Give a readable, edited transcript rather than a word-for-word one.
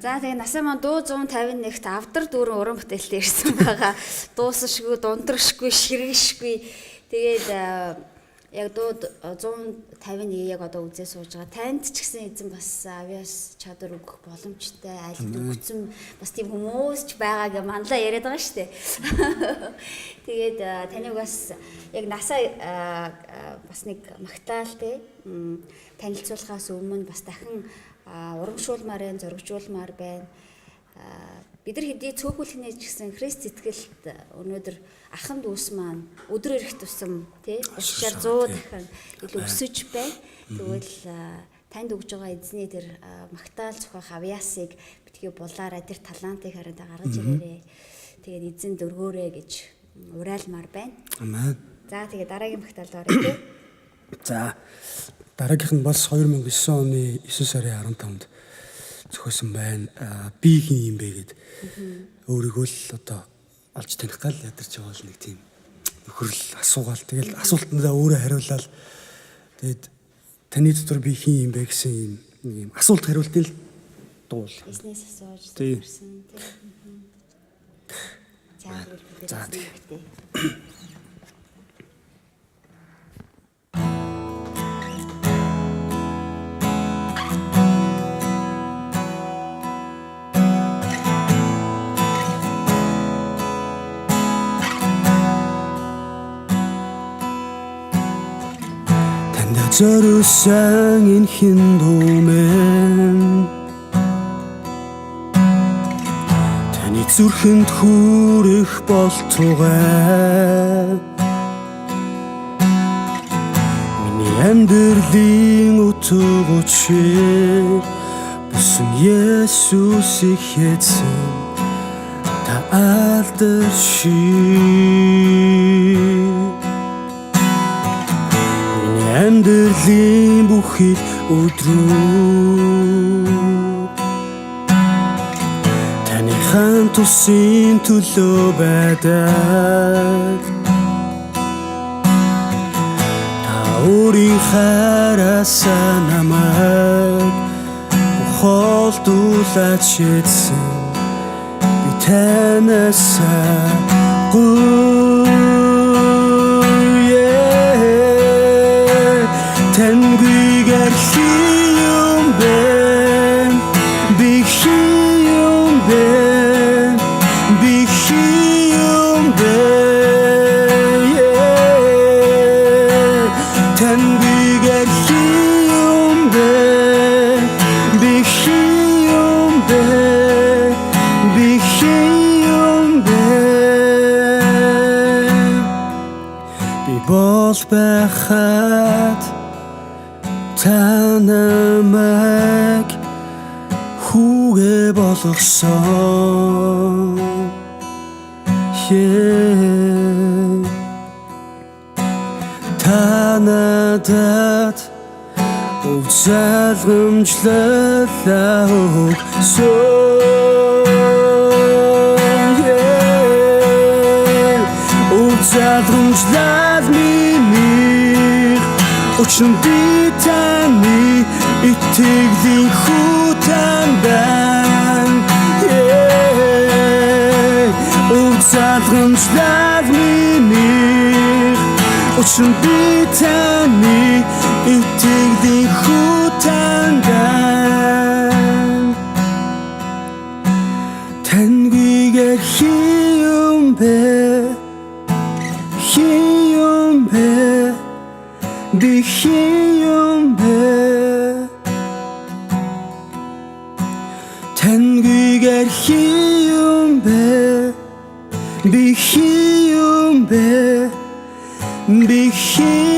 За тэгээ насаа маань дуу 151-т авдар дүүрэн уран бүтээлтэй ирсэн байгаа. Дуусшгүй, дундрашгүй, ширгэшгүй. Тэгээд яг дуу 151 яг одоо үзээ сууж байгаа. Танд ч гэсэн эзэн бас авиас чадвар өгөх боломжтой, айлд өгсөн бас тийм хүмүүс ч байгаа гэж манлаа яриад байгаа шүү дээ. Тэгээд таныг бас яг насаа бас нэг магтаал те танилцуулахаас өмнө бас дахин урамшуулмаар байна, зоригжуулмаар байна. Бид нар хэдий цөөхөлхнээ ч гэсэн Христ итгэлд өнөөдөр ахан дүүс маань өдөр ирэх тусам тий урьдчаар 100 дахин илүү өсөж байна. Тэгвэл танд өгж байгаа эзний тэр магтаал зохиох авьяасыг битгий булаараа тэр талантыг харин та гаргаж ирээрээ. Тэгээд эзэнд өргөөрэй гэж уриалмаар байна. Амен. За тэгээд дараагийн магтаалд оръё тий. За дараагийнх нь бас 2009 оны 9 сарын 15-нд зохиосон байна. Би хин юм бэ гэд өөрийгөө л одоо олж таних гал ядарч байгаа л нэг тийм нөхөрл асуугаал тэгэл асуултандаа өөрөө хариулаад тэгээд таны дотор би хин юм бэ гэсэн юм нэг юм асуулт хариултын л дуул. Эзнээс асууж Тий. зорьсон тий. За тэгвэл бид За, эзний үгтэй. Танд зориулсан энэ хин дүүмэн таны зүрхэнд хүрэх болтугай миний амьдралын утга учир бүсэн Есүс их эзэн та алдарши. Миний амьдралын бүхий өдрүүд таны хаан тусын төлөө байдаг. Та өөрийн хайраасаа намайг холдуулаад шидсэн. Би танаас гүйе таньгүйгээр хин юм бэ, би хин юм бэ, би хин юм бэ, таньгүйгээр хин юм бэ, би хин юм бэ, би хин юм бэ. Би бол байхад та намайг хүүгээ болгосон. Yeah. Та надад өв залгамжлалаа өгсөн. Yeah. Өв залгамжлал минийх өчнө би таны итгэлийн хүтэн байна. Yeah. Өв залгамжлал минийх өчнө би таны итгэлийн хүтэн байна. Таньгүйгээр хин юм бэ, хин юм бэ, би хин юм бэ, таньгүйгээр хин юм бэ, би хин юм бэ, би хин